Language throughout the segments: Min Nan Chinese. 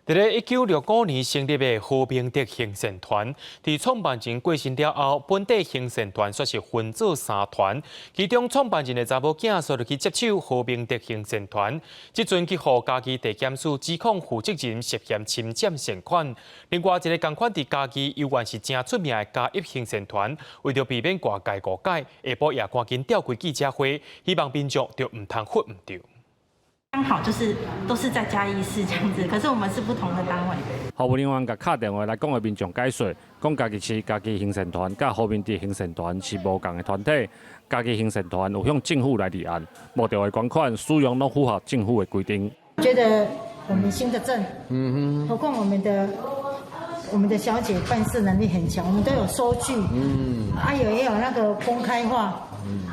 佇咧1965年成立的何明德行善團，佇創辦人過身了後，本底行善團煞是分做三團，其中創辦人的查某囝煞入去接手何明德行善團，這陣去予嘉義地檢署指控負責人涉嫌侵佔善款。另外一个仝款佇嘉義猶原是誠出名的嘉邑行善團，為著避免外界誤解，下晡也趕緊召開記者會，希望民眾著毋通混毋著。剛好就是都是在嘉義市這樣子，可是我們是不同的單位。服務人員共敲電話來講予民眾解說，講嘉義市嘉義行善團佮何明德行善團是無仝的團體，嘉義行善團有向政府來立案，募著的捐款使用攏符合政府的規定。覺得我們心得正，何況我們的小姐辦事能力很強，我們都有收據，啊有也有那個公開化。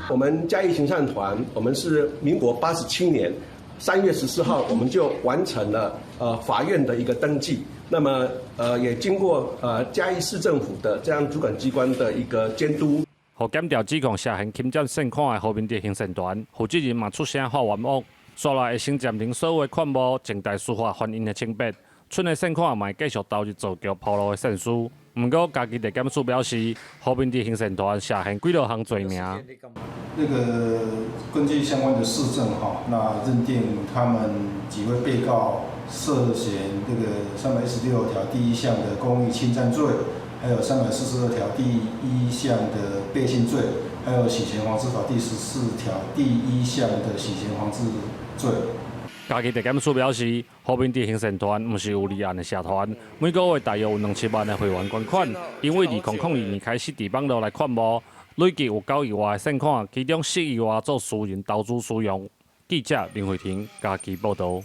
我們嘉義行善團，我們是民國87年3月14號，我們就完成了法院的一個登記，那麼也經過嘉義市政府的這樣主管機關的一個監督。予檢調指控涉嫌侵佔善款的何明德行善團負責人嘛出聲發冤枉，煞來會先暫停所有的款募，靜待司法還𪜶的清白。賰的善款嘛會繼續投入造橋鋪路的善事。毋過嘉義地檢署表示，何明德行善團涉嫌幾落項罪名。那個根據相關的事證，哈，那認定他們幾位被告涉嫌這個316條第一項的公益侵佔罪，還有342條第一項的背信罪，還有洗錢防治法第14條第一項的洗錢防治罪。嘉義地檢署表示，何明德行善團毋是有立案的社團，每個月大約有兩七萬的會員捐款，𪜶對2002年開始佇網路來勸募，累計有9億外的善款，其中4億外做私人投資使用。記者林慧婷嘉義報導。